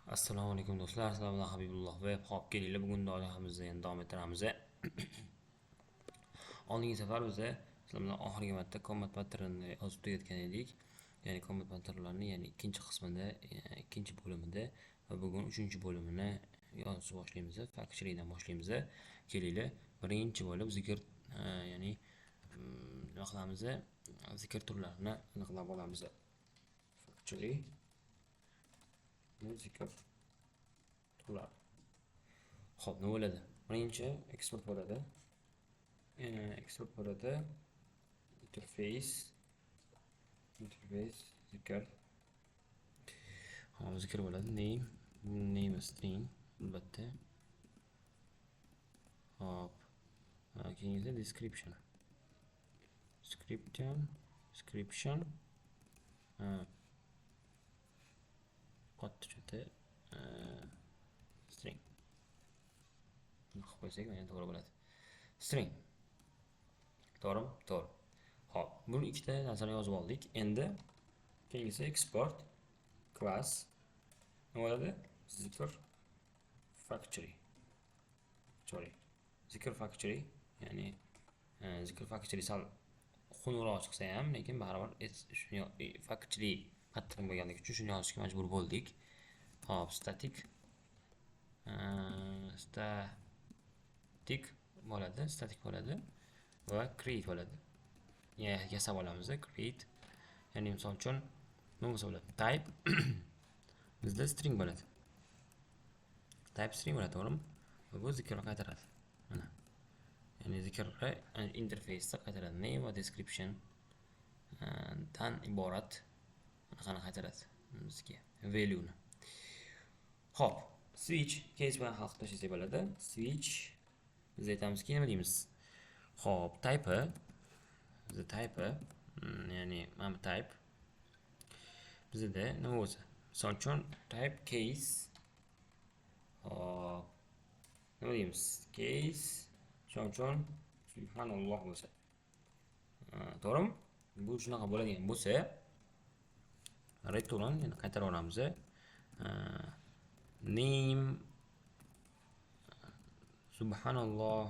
Assalomu alaykum do'stlar, sizlar bilan Habibulloh va hop kelinglar, bugun loyihamizni yana davom ettiramiz. Oldingi safar biz sizlar bilan oxirgi marta combat patternni yozib tugatgan edik. Ya'ni combat patternlarni, ya'ni ikkinchi qismida, ikkinchi bo'limida va bugun uchinchi bo'limini yozib boshlaymiz. Factory'dan boshlaymiz. Kelinglar, birinchi bo'lib zikr, ya'ni nima qilamiz? Zikr turlarini aniqlab olamiz. Factory zikr turlari. Xo'p, nima bo'ladi? Birinchi eksport bo'ladi. Eksport bo'ladi. Interface zikr. Hop, zikr bo'ladi. Name string albatta. Hop. Keyingisi description. Description. Qotdi cho'ta string. Buni qilib qo'ysak mana to'g'ri bo'ladi. String. To'g'rimi? To'g'ri. Xo'p, buni ikkita narsani yozib oldik. Endi keyingisi export class nima bo'ladi? Zikr factory. Sorry. Zikr factory, ya'ni zikr factory sal xunukroq chiqsa ham, lekin baribir shuni factory pattern bo'lganligi uchun shuni yozishga majbur bo'ldik. Hop, static bo'ladi, static bo'ladi va create bo'ladi. Ya'ni yasab olamiz, create. Ya'ni misol uchun nima bo'lsa bo'ladi? Type bizda string bo'ladi. Type string bo'ladi, to'g'rimi? Va bu zikrni qaytaradi. Mana. Ya'ni zikrni interface'da qaytaradi. Name va description dan iborat anaqani qaytaradi bizga value'ni. Xo'p, switch case bilan hal qilib tashlasak bo'ladi. Switch biz aytamizki, nima deymiz? Xo'p, type bizda type, ya'ni mana bu type bizda nima bo'lsa, misol uchun type case. Xo'p, nima deymiz? Case misol uchun subhanalloh bo'lsa. To'g'rimi? Bu shunaqa bo'ladigan bo'lsa, return, ya'ni qaytarib yuboramiz. Name subhanalloh,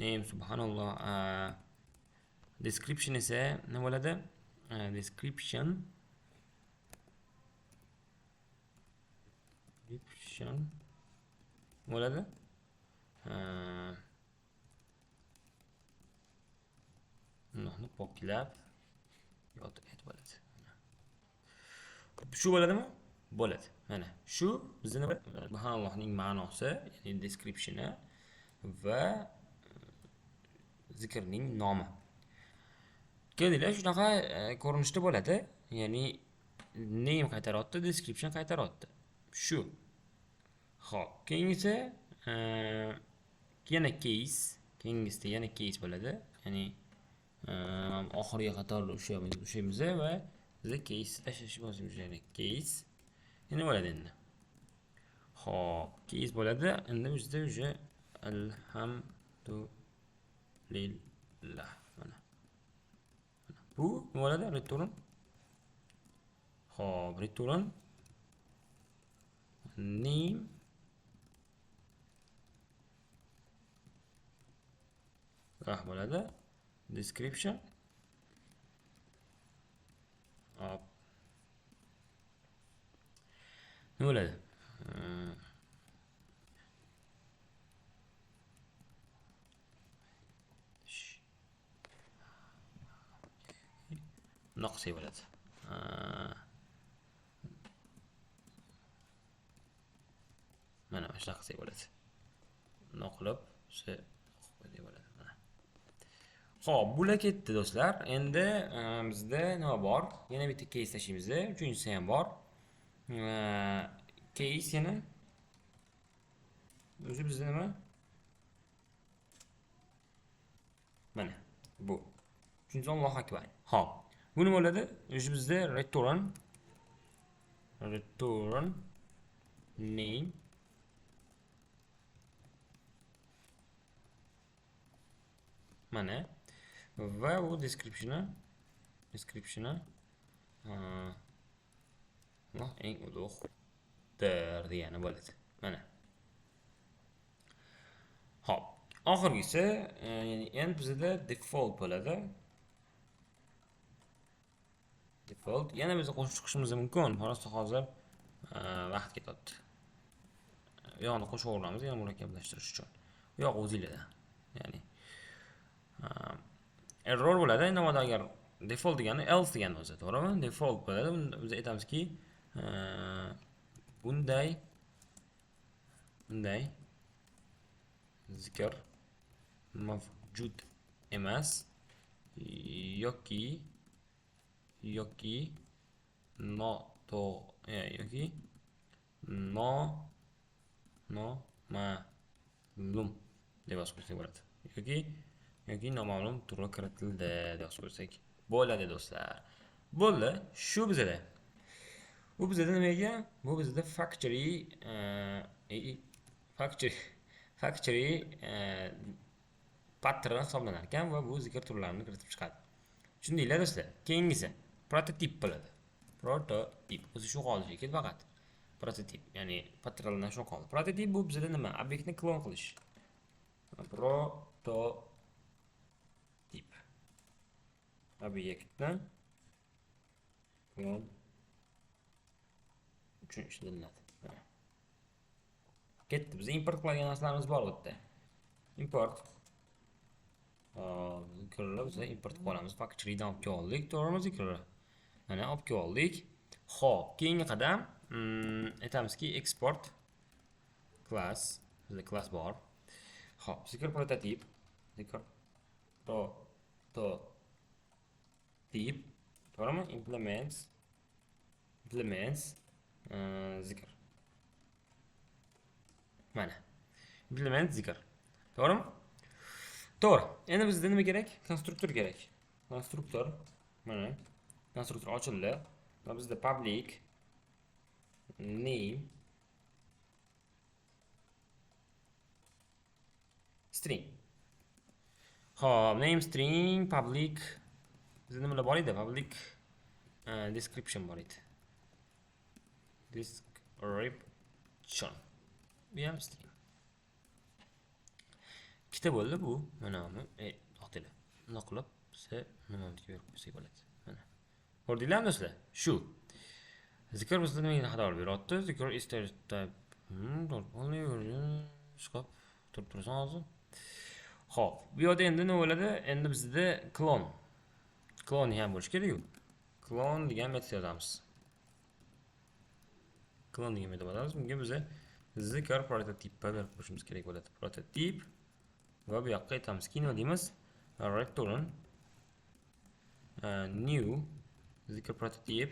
name subhanalloh, description esa nima bo'ladi? Description bo'ladi. Uni poklab yotib bo'ladi. Shu bo'ladimi? Bo'ladi. Mana shu bizni subhanallohning ma'nosi, ya'ni descriptioni va zikrning nomi. Kelinglar, shunaqa ko'rinishda bo'ladi. Ya'ni name qaytaryapti, description qaytaryapti. Shu. Xo'p, keyingisi yana case, keyingisida yana case bo'ladi. Ya'ni oxirgi qatorda ushlaymiz va biz case tashlashni bosimiz, ya'ni case nima bo'ladi endi? Xo'p, case bo'ladi. Endi bizda уже alhamdulillah. Mana. Bu nima bo'ladi? Return. Xo'p, return name bo'ladi. Description. Hop. Nima bo'ladi? Bundoq qilsak bo'ladi. Mana shunaqa qilsak bo'ladi. Bundoq qilib, o'sha bo'ladi. Mana. Xo'p, bular ketdi do'stlar. Endi bizda nima bor? Yana bitta case tashlaymiz. Uchinchisi ham bor. Case yana o'zi bizda nima? Mana bu. Uchinchisi Allohu akbar. Xo'p, bu nima bo'ladi? O'zi bizda return name mana va u descriptioni Alloh eng ulug'dir degani bo'ladi. Mana. Xo'p, oxirgisi, ya'ni endi bizda default bo'ladi. Default yana biz qo'shib chiqishimiz mumkin. Rosa hozir vaqt ketyapti. U yoqni qo'shaveramiz, yana murakkablashtirish uchun. U yoq o'zinglarda. Ya'ni error bo'ladi. Endi agar default degani else degani o'zi, to'g'rimi? Default bo'ladi. Bunda biz aytamizki, bunday zikr mavjud emas yoki yoki no noma'lum deb yozib qo'ysak bo'ladi. Yoki noma'lum turi kiritildi deb yozib qo'ysak bo'ladi do'stlar. Bo'ldi, shu bizada. Bu bizada nima ekan? Bu bizada factory pattern hisoblanar ekan va bu zikr turlarini kiritib chiqadi. Tushundinglar do'stlar? Keyingisi prototip bo'ladi. Prototip o'zi shu qoldi shekilli faqat. Prototip, ya'ni patternlar shu qoldi. Prototip bu bizada nima? Obyektni klon qilish. Prototip. Obyektni klon uchun ishlatiladi. Mana. Ketdi. Biz import qiladigan narsalarimiz bor bu yerda. Import. Hop, zikrlar biz import qilib olamiz. Factory'dan olib keldik, to'g'rimi zikrlar? Mana olib keldik. Xo'p, keyingi qadam, aytamizki export class, bizda class bor. Xo'p, zikr prototip, zikr prototip, to'g'rimi? Implements zikr. Mana. Implement zikr. To'g'rimi? To'g'ri. Endi bizda nima kerak? Konstruktor kerak. Konstruktor. Mana konstruktor ochildi. Va bizda public name string. Xo'p, name string public bizda nimalar bor edi? Public description bor edi. Description. Bu ham string. Ikkita bo'ldi bu. Mana bu. To'xtanglar. Bundoq qilib biz nima deb berib qo'ysak bo'ladi. Mana. Ko'rdinglarmi do'stlar? Shu. Zikr bizda nimaga xato beryapti? Zikr is type. Chiqib turib tursin hozir. Xo'p, bu yerda endi nima bo'ladi? Endi bizda klon. Klon ham bo'lish kerak-ku. Klon degan metod yozamiz. Klon degan metod yozamiz. Bunga biz zikr prototipni berib qo'yishimiz kerak bo'ladi. Prototip va bu yoqqa aytamizki, nima deymiz? Return new zikr prototip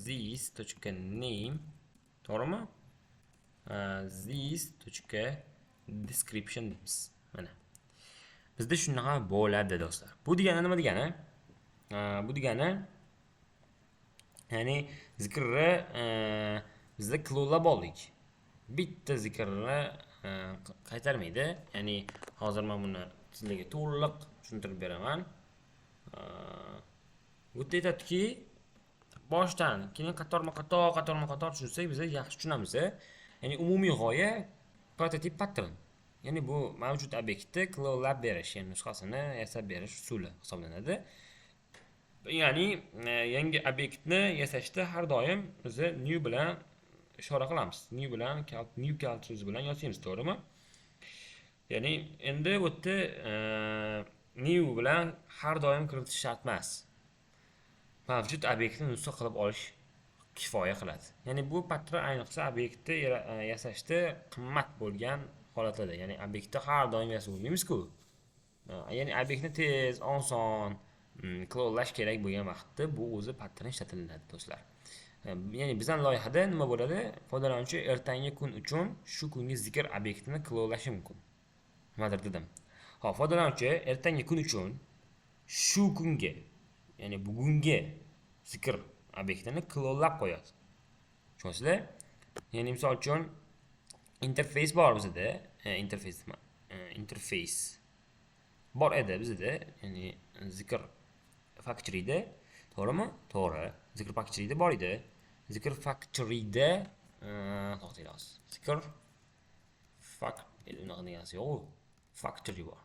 this точка name, to'g'rimi? This точка description deymiz. Mana. Bizda shunaqa bo'ladi do'stlar. Bu degani nima degani? Bu degani, ya'ni zikrni bizda klonlab oldik. Bitta zikrni qaytarmaydi. Ya'ni hozir men buni sizlarga to'liq tushuntirib beraman. Bu yerda aytadiki, boshdan keyin qatorma-qator, qatorma-qator tushunsak, biz yaxshi tushunamiz. Ya'ni umumiy g'oya prototip pattern. Ya'ni bu mavjud obyektni klonlab berish, ya'ni nusxasini yasab berish usuli hisoblanadi. Ya'ni yangi obyektni yasashda har doim biz new bilan ishora qilamiz. New bilan new kalt so'zi bilan yozamiz, to'g'rimi? Ya'ni endi bu yerda new bilan har doim kiritish shart emas. Mavjud obyektni nusxa qilib olish kifoya qiladi. Ya'ni bu pattern ayniqsa obyektni yasashda qimmat bo'lgan holatlarda, ya'ni obyektni har doim yasab o'lmaymiz-ku. Ya'ni obyektni tez, oson klonlash kerak bo'lgan vaqtda bu o'zi pattern ishlatiladi do'stlar. Ya'ni bizning loyihada nima bo'ladi? Foydalanuvchi ertangi kun uchun shu kungi zikr obyektini klonlashi mumkin. Nimadir dedim. Xo'p, foydalanuvchi ertangi kun uchun shu kungi, ya'ni bugungi zikr obyektini klonlab qo'yadi. Tushunasizlar? Ya'ni misol uchun interfeys bor bizda, interfeys nima? Interfeys bor edi bizda, ya'ni zikr factory'da, to'g'rimi? To'g'ri. Zikr factory'da bor edi. Zikr factory'da to'xtanglar. Zikr fact unaqa deganisi yo'q-u. Factory bor.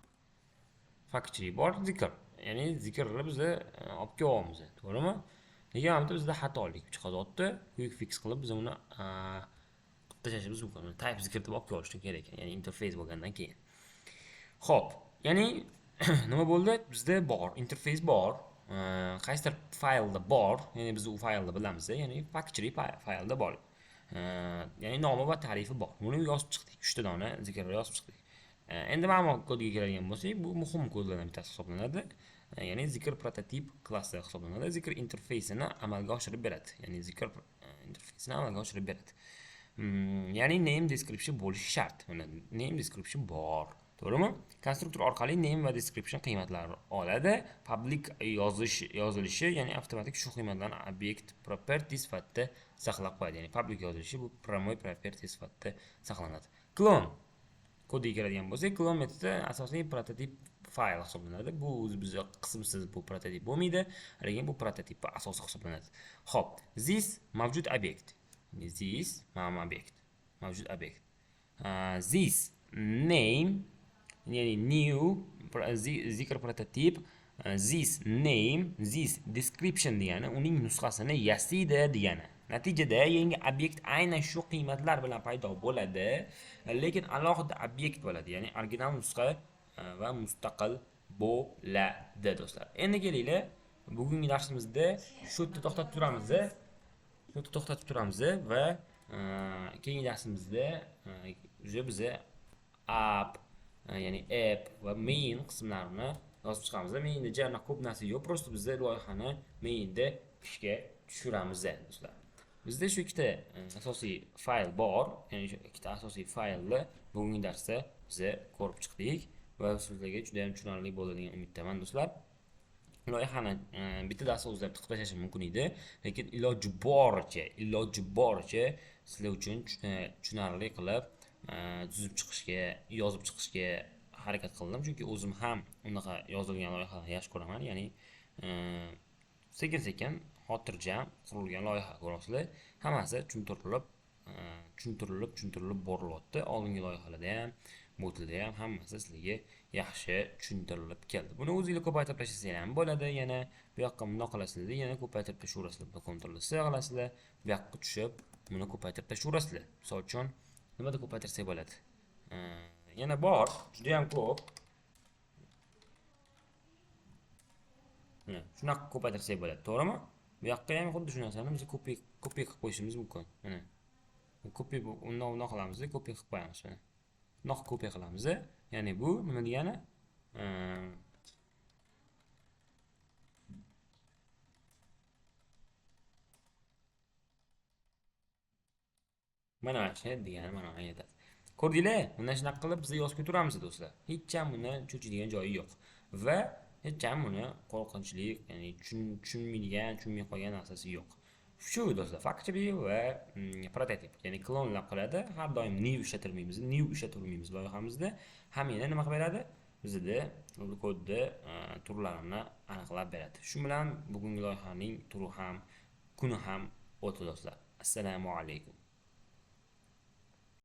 Factory bor, zikr. Ya'ni zikrni biz olib kelyapmiz, to'g'rimi? Lekin mana bu yerda bizda xatolik chiqyapti. Quick fix qilib biz uni tashlashimiz mumkin. Type zikr deb olib kelishimiz kerak ekan, ya'ni interface bo'lgandan keyin. Xo'p, ya'ni nima bo'ldi? Bizda bor, interface bor. Qaysidir faylda bor, ya'ni biz u faylni bilamiz, ya'ni factory faylda bor. Ya'ni nomi va ta'rifi bor. Buni yozib chiqdik, 3 ta dona zikrni yozib chiqdik. Endi mana bu kodga keladigan bo'lsak, bu muhim kodlardan bittasi hisoblanadi. Ya'ni zikr prototip klassi hisoblanadi. Zikr interfeysini amalga oshirib beradi. Ya'ni zikr interfeysini amalga oshirib beradi. Ya'ni name description bo'lishi shart. Mana name description bor. To'g'rimi? Konstruktor orqali name va description qiymatlarini oladi. Public yozilishi, ya'ni avtomatik shu qiymatlarni obyekt property sifatida saqlab qo'yadi. Ya'ni public yozilishi bu prямой property sifatida saqlanadi. Clone kodiga keladigan bo'lsak, clone metodi asosiy prototip fayl hisoblanadi. Bu o'zi bizga qismsiz bu prototip bo'lmaydi, lekin bu prototipning asosi hisoblanadi. Xo'p, this mavjud obyekt. This mana obyekt. Mavjud obyekt. This name, ya'ni new zikr prototip, this name, this description degani uning nusxasini yasaydi degani. Natijada yangi obyekt aynan shu qiymatlar bilan paydo bo'ladi, lekin alohida obyekt bo'ladi, ya'ni original nusxa va mustaqil bo'ladi do'stlar. Endi kelinglar, bugungi darsimizda shu yerda to'xtatib turamiz. Shu yerda to'xtatib turamiz va keyingi darsimizda уже biza app, ya'ni app va main qismlarini yozib chiqamiz. Mainda jana ko'p narsa yo'q, просто biz loyihani mainda ishga tushiramiz do'stlar. Bizda shu ikkita asosiy fayl bor, ya'ni shu ikkita asosiy faylni bugungi darsda biz ko'rib chiqdik va sizlarga juda ham tushunarli bo'ldi degan umiddaman do'stlar. Loyihani bitta darsda o'zlab tiqib tashlashim mumkin edi, lekin iloji boricha sizlar uchun tushunarli qilib tuzib chiqishga, yozib chiqishga harakat qildim, chunki o'zim ham unaqa yozilgan loyihalarni yaxshi ko'raman, ya'ni sekin-sekin xotirjam qurilgan loyiha ko'rasizlar, hammasi tushuntirilib borilyapti. Oldingi loyihalarda ham, bu tilda ham hammasi sizlarga yaxshi tushuntirilib keldi. Buni o'zingizlar ko'paytirib tashlasanglar ham bo'ladi, yana bu yoqqa bundoq qilasizlar, yana ko'paytirib tashlayverasizlar, Ctrl C qilasizlar, bu yoqqa tushib buni ko'paytirib tashlayverasizlar. Misol uchun nimada ko'paytirsak bo'ladi? Yana bor, juda ham ko'p. Mana shunaqa ko'paytirsak bo'ladi, to'g'rimi? Bu yoqqa ham xuddi shu narsani biz kopiya qilib qo'yishimiz mumkin. Mana kopiya undan undan qilamiz, kopiya qilib qo'yamiz mana. Bundoq kopiya qilamiz. Ya'ni bu nima degani? Mana shu degani mana bu yerda. Ko'rdinglar? Bundan shunaqa qilib biz yozib ketaveramiz do'stlar. Hech ham buni cho'chiydigan joyi yo'q va hech ham buni qo'rqinchli, ya'ni tushunmaydigan, tushunmay qolgan narsasi yo'q. Shu do'stlar, factory va prototip, ya'ni klonlab qiladi. Har doim new ishlatilmaymiz, new ishlatilmaymiz loyihamizda. Ham yana nima qilib beradi? Bizda kodni turlarini aniqlab beradi. Shu bilan bugungi loyihaning turi ham, kuni ham o'tdi do'stlar. Assalomu alaykum.